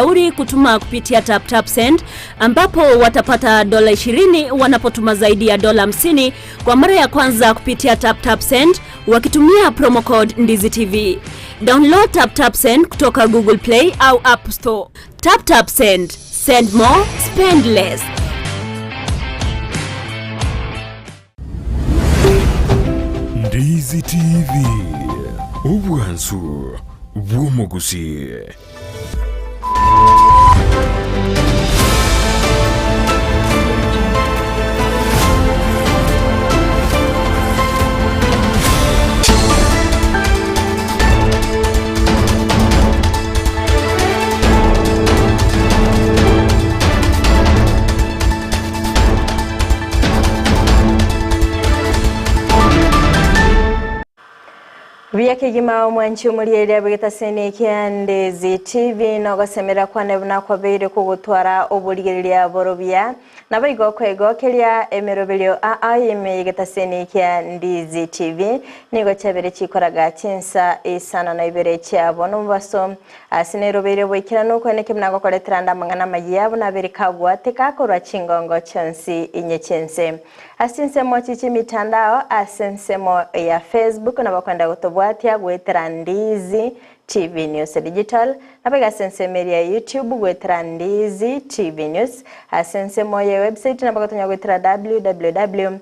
Shauri kutuma kupitia TapTapSend ambapo watapata dola 20 wanapotuma zaidi ya dola 50 kwa mara ya kwanza kupitia TapTapSend wakitumia promo code Ndizi TV. Download TapTapSend kutoka Google Play au App Store. TapTapSend, send more, spend less. Ndizi TV, obwansu bw'omogusii. Buya kegima omwanchi omorieria bw'egetaseni kia Ndezi TV nogosemera kwane buna kwabeire kogotwara oborigereria borobia naboigo kwegokeria emeroberio aa ime y'egetaseni kia Ndizi TV nigo chiabere chikoraga chinsa isano na ibere chia bono omobaso ase nerobeire oboikeranu kweneki buna gokoretera ande amang'ana amayia buna abere kagwateka korwa chingongo chionsi inye chi'ense. Ase chinsemo chi chi'emitandao ase ensemo ya Facebook nabo kwenda gotobwatia goetera Ndizi TV News Digital, nabo iga ase ensemo eria ya YouTube goetera Ndizi TV News, ase ensemo ye website nabo gotonya goetera www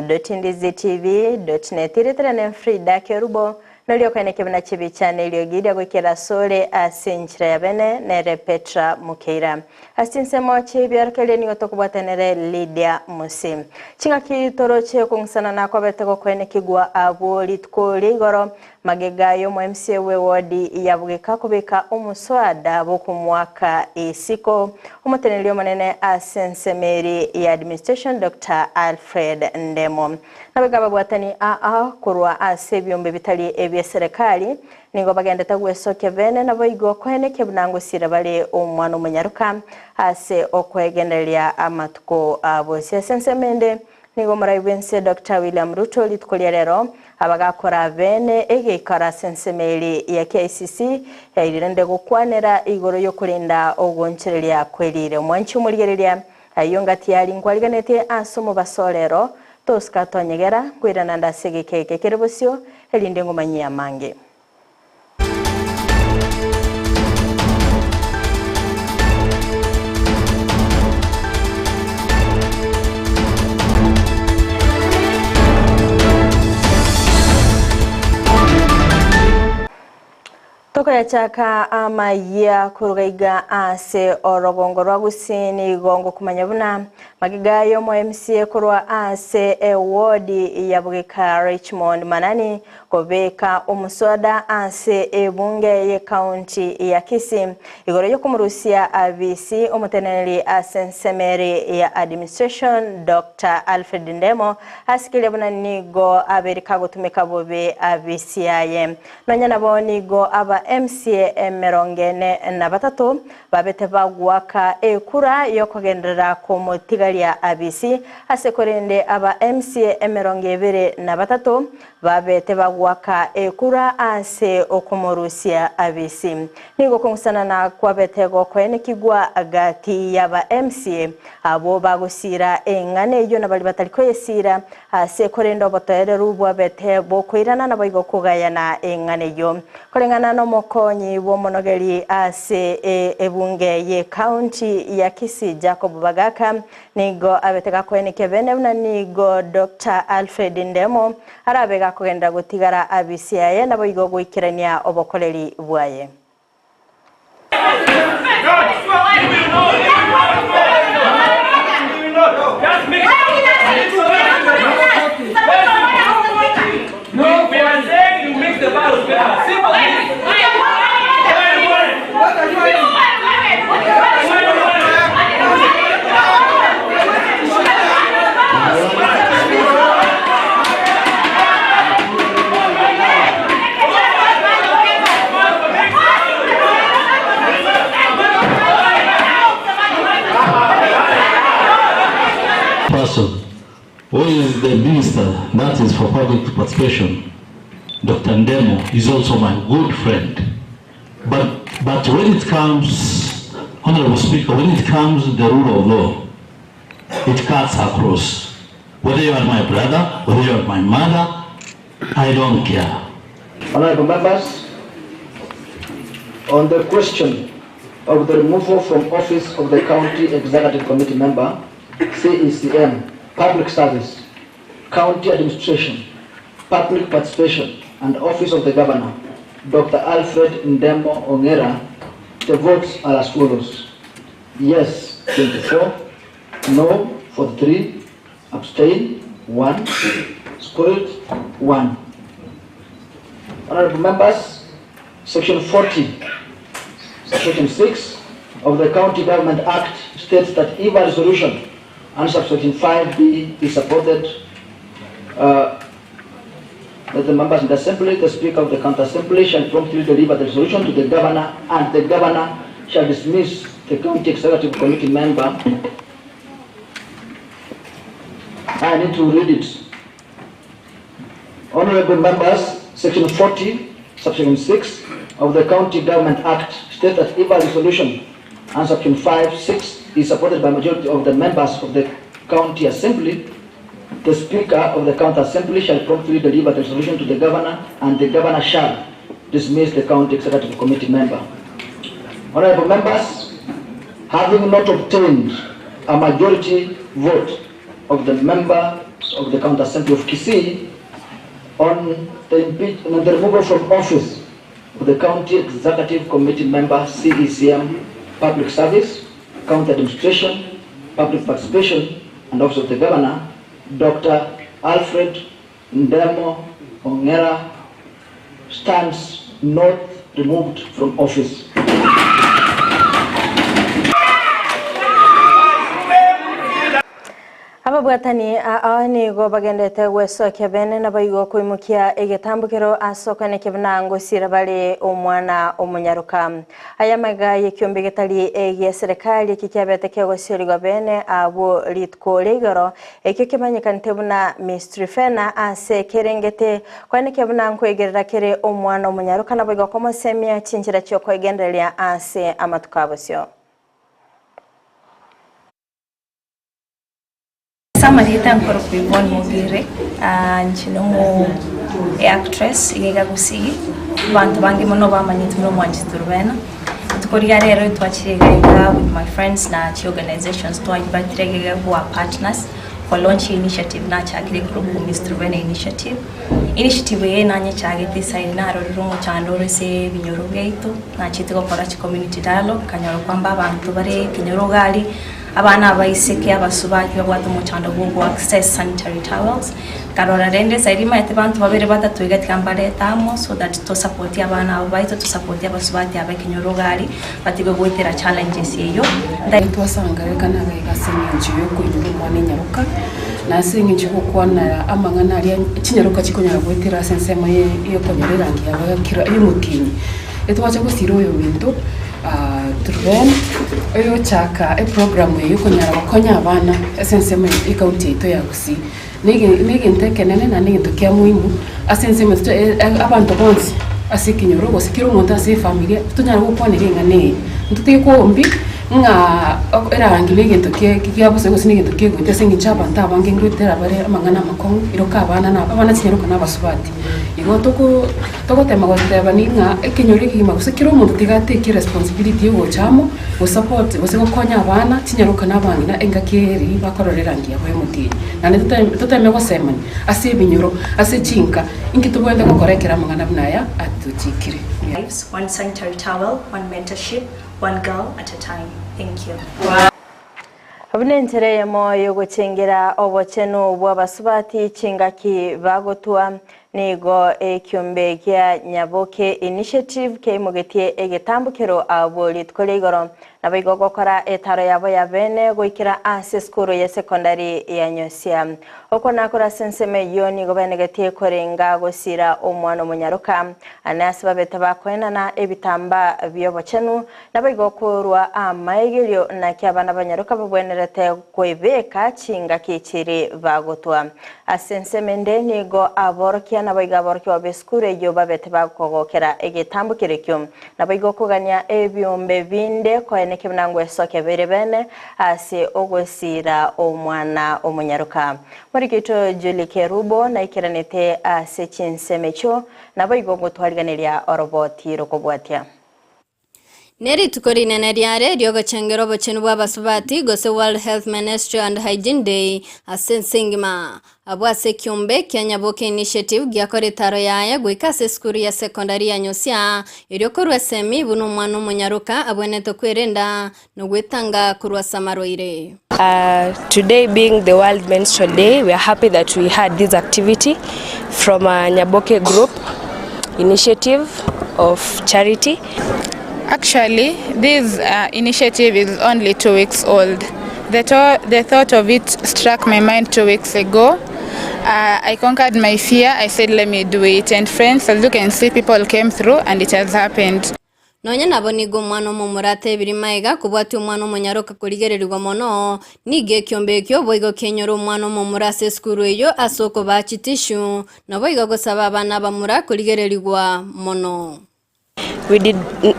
dot ndizitv dot net. Erieta riane Frida Kerubo, noria okoeneke buna chibicha na eriogi ria goikera asore ase enchera ya bene nere Petra Mukeira. Ase chinsemo chi'ebiorokererio nigo tokobwatanere Lydia Musi. Ching'aki toroche okong'usanana kwabete gokoenekigwa abwo rituko ria igoro, magega y'omo MCA bw'ewodi ya Bugeka kobeka omoswada bw'okomoaka isiko omoteneneri omonene ase ensemo eri ya administration Doctor Alfred Ndemo. Nabaiga ababwatani aa korwa ase ebiombe bitari ebieserekari Nigo bagendete gwesokia bene, naboigo koenekia buna ngosira bare omwana omonyaroka ase okwegendereria amatuko a bosio. Ase ensemo ende, nigo omorai bw'ense Doctor William Ruto rituko ria rero abagakora bene egeikaro ase ensemo eri ya KICC yairire nde gokwanera igoro y'okorenda ogoonchoreria kwerire. Omwanchi omorigereria, ayio ngati aria nkwariganetie ase omobaso o rero, tosika tonyegera, nkoirana nde ase egeka eke kere bosio, erinde ngomanyie amange. Tokoyachaka amayia koruga iga ase orogongo rwa Gusii nigo ngokumanya buna magega y'omo MCA korwa ase ewodi ya Bugeka Richmond Manani kobeka omoswada ase ebunge y'ecounty ya Kisii igoro y'okomorusia abisi omoteneneri ase ensemeri ya administration Doctor Alfred Ndemo asikeria buna nigo abere kagotumeka bobe abisi yaye. Nonya nabo nigo aba MCA emerongo ene na batato babete bagoaka ekura y'okogenderera komotigaria Abisi, ase korende aba MCA emerongo ebere na batato babete bagoaka ekura ase okomorusia Abisi. Nigo okong'usanana kwabete gokoenekigwa gati y'aba MCA abwo bagosiira eng'ana eyio na baria batari koyesiira Ase korende obotoereru bwabete bokoirana naboigo kogayana eng'ana eyio. Koreng'ana nomokonyi bw'omonogeri ase ebunge ye county ya Kisii Jacob Bagaka nigo abete gakoenekia bene buna nigo Doctor Alfred Ndemo arabe gakogenderera gotigara abisi yaye naboigo goikerania obokoreri bwaye. Person who is the minister that is for public participation Doctor Ndemo is also my good friend but, but when it comes Honorable Speaker, when it comes to the rule of law, it cuts across. Whether you are my brother, whether you are my mother, I don't care. Honorable members, on the question of the removal from office of the County Executive Committee member, CECM, Public Service, County Administration, Public Participation, and Office of the Governor, Dr. Alfred Ndemo Ongera, the votes are as follows. Yes, 24, no, 43, abstain, 1, spoiled, 1. Honorable members, Section 40, Section 6 of the County Government Act states that if a resolution and subsection 5B is supported, that the members in the Assembly, the Speaker of the County Assembly shall promptly deliver the resolution to the Governor, and the Governor shall dismiss the County Executive Committee member. I need to read it. Honorable members, Section 40, Subsection 6 of the County Government Act states that if a resolution and Section 5, 6 is supported by majority of the members of the County Assembly, the Speaker of the County Assembly shall promptly deliver the resolution to the Governor, and the Governor shall dismiss the County Executive Committee member. Honorable members, having not obtained a majority vote of the members of the County Assembly of Kisii on the, impeach- on the removal from office of the County Executive Committee member CECM, Public Service, County Administration, Public Participation, and Office of the Governor, Dr. Alfred Ndemo Ongera stands not removed from office. Ababwatani aa nigo bagendete gwesokia bene nabaigo koimokia egetambukero asokane kebuna ngosira bare omwana omonyaroka aya maga yekiombe getari egia serikali eki kiabete kegosiorigwa bene abo rituko rigoro ekio kimanyekanete buna Miss Fena ase kerengete kwane kebuna nkwegerera kere omwana omonyaroka nabaigo komosemia chinchira chiokwegendereria ase amatuko abosio. Samarita nkoro ku Yvonne Mugire nchinomu actress igega gusigi bantu bangi muno bamanyite muno mwanjiturubena tukoria rero twachirega with my friends na chi organizations twajibatirega who are partners for launch initiative na chakire group Miss Truvena initiative initiative ye nanye chagete sai na roriro muchando rese binyoro byaitu na chitigo kora chi community dialogue kanyoro kwamba abantu bare kinyoro gali abana abaiseke abasubaki babwate omuchando bwo access sanitary towels karora rende sairi maete bantu babere batatu tikambareta amo so that to support abana abo baitu to support abasubati abekinyoro gali batige gwitira challenges eyo twasanga kana gase ng'encho yokoinyora omwana enyaroka nase eng'encho yogokwana amang'ana aria chinyaroka chikonyara gwetera ase ensemo yokonyora erangi yabo yakira yomotinyi etwacha gosira oyo minto Turben oyochaka eprogram eyo konyara gokonya abana ase ensemo ekaunti yaito ya Gusii negento ekenene na negento kia muhimu ase ensemo abanto bonsi ase ekenyoro gose kera omonto ase efamilia tonyara gokwanera eng'ana eye ntotige kwombi ng'a erangi na egento kia bosa gose na egento kegoita ase eng'encho abanto abange ngoetera bare amang'ana amakong'u iroka abana na abana chinyaroka na abasubati igo togotema goteba ni ng'a ekenyoro ekegima gose kera omonto tiga atake responsibility yogocha amo gosupport gose gokonya abana chinyaroka na abang'ina engaki eri bakorora erangi yabo ya omotienyi naende toteme gosemania ase ebinyoro ase chinka inki tobwenerete gokora ekero amang'ana buna aya atochikire. One sanitary towel, one mentorship, one girl at a time. Thank you. Abunentere moyo gochengera obochenu bw'abasubati chingaki bagotwa nigo ekiombe kia Nyaboke Initiative keimugetie egetambukero abo rituko rigoro nabaigo gokora etaro yabo ya bene goikera ase esukuru ya secondary ya Nyosia oko nakora senseme yo nigo benegetie korenga gosira omwana omonyaroka ane ase babete bakoenana ebitamba by'obochenu nabaigo korwa amaegerio naki abana banyaroka babwenerete kwebeka chingaki chiri bagotwa. Ase ensemo ende nigo aborokia naboigo aborokigwa b'esukuru eyio babete bagokogokera egetambo kerekio. Naboigo okogania ebiombe binde koeneke buna ngwesokia bire bene ase ogosiira omwana omonyaroka. Moriki oito Julie Kerubo naikeranete ase chinsemo echio, naboigo ngotwariganeria oroboti rokobwatia. Ne rituko rinene riare ri'ogochengera obochenu bw'abasubati, gose World Health Menstrual and Hygiene Day, ase ense engima. Abwo ase ekiombe kia Nyaboke Initiative giakora etaro yaye goika ase esukuru ya secondary ya Nyosia, erio korwa esemi buna omwana omonyaroka abwenerete kwerenda na gwetanga korwa ase amarwaire. Today being the World Menstrual Day, we are happy that we had this activity from Nyaboke Group initiative of charity. Actually, this uh, initiative is only 2 weeks old. The thought of it struck my mind 2 weeks ago. I conquered my fear. I said, let me do it. And friends, as you can see, people came through and it has happened. Nonya nabo nigo omwana omomura atebire maiga kobwatia omwana omonyaroka korigererigwa mono, nigo ekiombe ekio boigo kenyore omwana omomura ase esukuru eyio ase okobaa chitishu, naboigo gosaba abana abamura korigererigwa mono.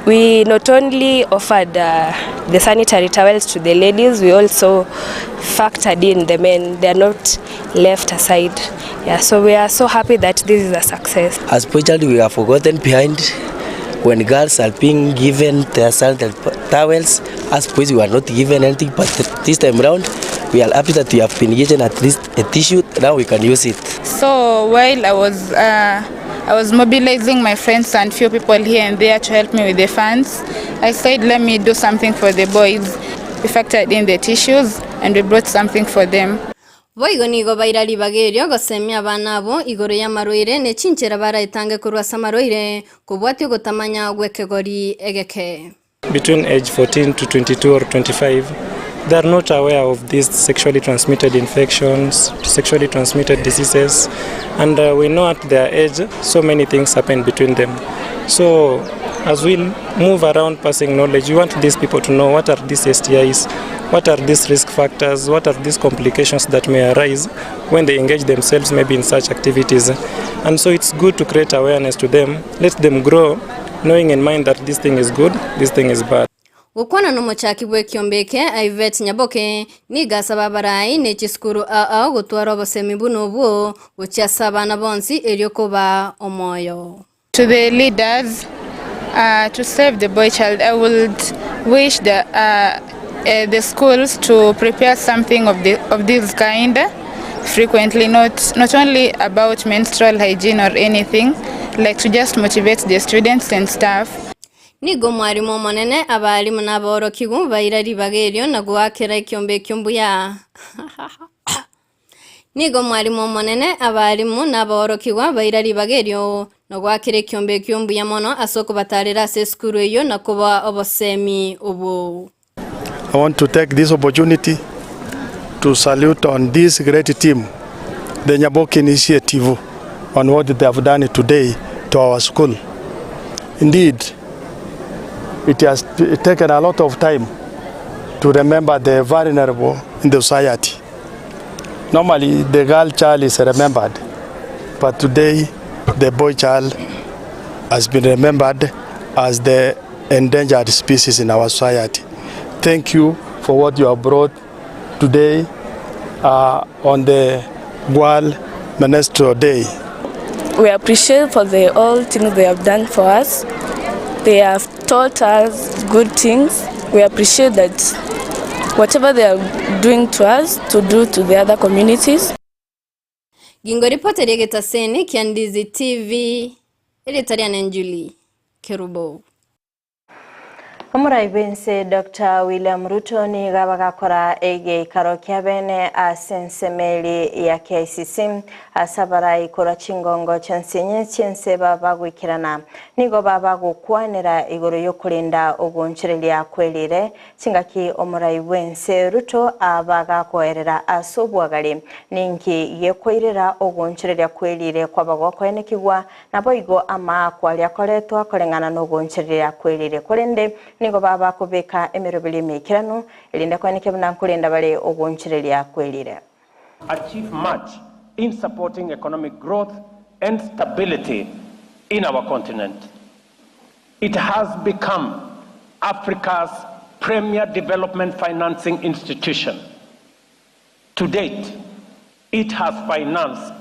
We not only offered the sanitary towels to the ladies, we also factored in the men. They are not left aside. Yeah, so we are so happy that this is a success. As boy child, we are forgotten behind. When girls are being given their sanitary towels, as boys we are not given anything. But this time round, we are happy that we have been given at least a tissue. Now we can use it. So while I was mobilizing my friends and few people here and there to help me with the funds, I said, let me do something for the boys. We factored in the tissues and we brought something for them. Boigo nigo baira ribaga erio gosemia abana abo igoro y'amarwaire ne chinchera baraetange korwa ase amarwaire kobwatia ogotamanya gw'ekegori egeke. Between age 14 to 22 or 25, they are not aware of these sexually transmitted infections, sexually transmitted diseases, and we know at their age so many things happen between them. So, as we move around passing knowledge, we want these people to know what are these STIs, what are these risk factors, what are these complications that may arise when they engage themselves maybe in such activities. And so it's good to create awareness to them, let them grow knowing in mind that this thing is good, this thing is bad. Gokwana nomochaki bw'ekiombe eke Ivette Nyaboke nigo asaba abarai ne chisukuru ao gotwara obosemi buno obwo gochia ase abana bonsi erio koba omoyo. To the leaders, to save the boy child, I would wish the schools to prepare something of this kind frequently, not only about menstrual hygiene or anything, like to just motivate the students and staff. Nigo mwarimu omonene abarimu n'aborokigu baira ribaga erio na goakera ekiombe ekio mbuya. Nigo mwarimu omonene abarimu n'aborokigwa baira ribaga erio na goakera ekiombe ekio mbuya mono ase okobatarera ase esukuru eyio na koba obosemi obwo. I want to take this opportunity to salute on this great team, the Nyaboke Initiative, on what they have done today to our school. Indeed, it has taken a lot of time to remember the vulnerable in the society. Normally, the girl child is remembered, but today, the boy child has been remembered as the endangered species in our society. Thank you for what you have brought today on the World Menstrual Day. We appreciate for the all things they have done for us. They have taught us good things. We appreciate that whatever they are doing to us, to do to the other communities. Gingo ripoti riegetaseni kia Ndizi TV eritaria Julie Kerubo. Omorai bwense Dr. William Ruto niga bagakora egeikaro kia bene ase ensemeri ya KICC ase abarai korwa chingongo chiansinye chiense babagwikirana nigo babagokwanera igoro yokurinda ogonchereria kwerire chingaki omorai bwense Ruto abagakoerera ase obwagari ninki gekwairera ogonchereria kwerire kwabagokwenekigwa nabo igo amaakwa aria koreng'ana na ogonchereria kwerire korende nigo babakobeka emeroberi emikirano erinde kweneke buna nkorenda bare ogonchereria kwerire. Achieve much. in supporting economic growth and stability in our continent. It has become Africa's premier development financing institution. To date, it has financed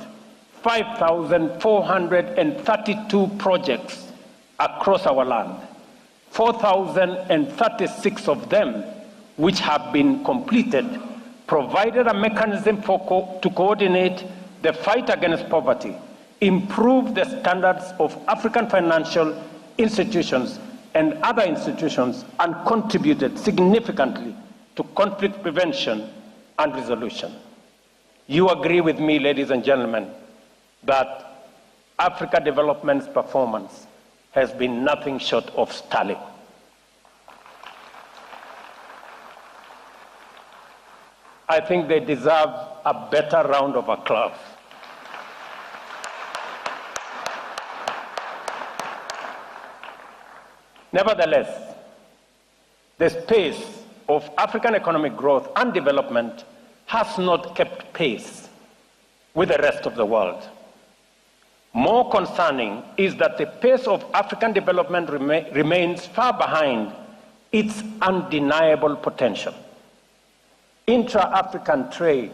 5,432 projects across our land, 4,036 of them which have been completed, provided a mechanism for co to coordinate the fight against poverty, improve the standards of African financial institutions and other institutions, and contributed significantly to conflict prevention and resolution. You agree with me, ladies and gentlemen, that Africa Development's performance has been nothing short of sterling. I think they deserve a better round of applause. Nevertheless, the space of African economic growth and development has not kept pace with the rest of the world. More concerning is that the pace of African development rema remains far behind its undeniable potential. Intra African trade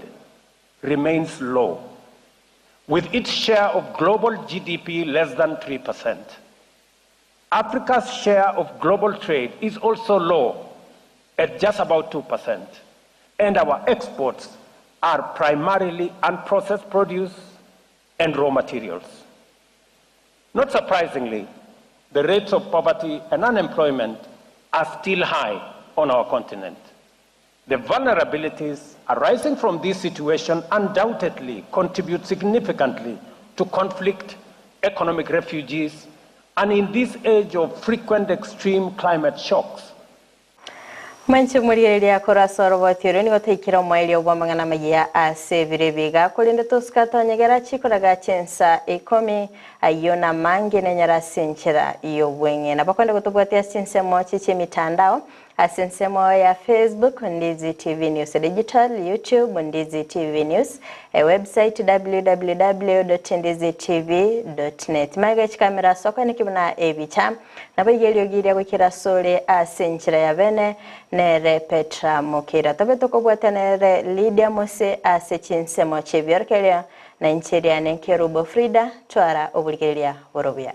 remains low, with its share of global GDP less than 3%. Africa's share of global trade is also low at just about 2%, and our exports are primarily unprocessed produce and raw materials. Not surprisingly, the rates of poverty and unemployment are still high on our continent. The vulnerabilities arising from this situation undoubtedly contribute significantly to conflict, economic refugees, and in this age of frequent extreme climate shocks, Mwanche omorigereria korwa ase oroboti oro nigo toikire omoerio bw'amang'ana amayia ase ebiro ebi iga, korende tosuka tonyegera chikoraga chinsa ikomi, ayio namange nenyare ase enchera y'obweng'e. Nabo kwende gotobwatia ase chinsemo chie chi'emitandao, ase ensemo ya Facebook, Ndizi TV News Digital, YouTube, Ndizi TV News, ewebsite www.ndizitv.net. Magega chikamera ase okoeneki buna ebicha. Naboigo eriogi riria goikera asore ase enchera ya bene, nere Petra Mokira. Tobe tokobwatia nere Lydia Mose ase chinsemo chi'ebiorokererio, na inche riane Nkerubo Frida, twara oborigereria bore obuya.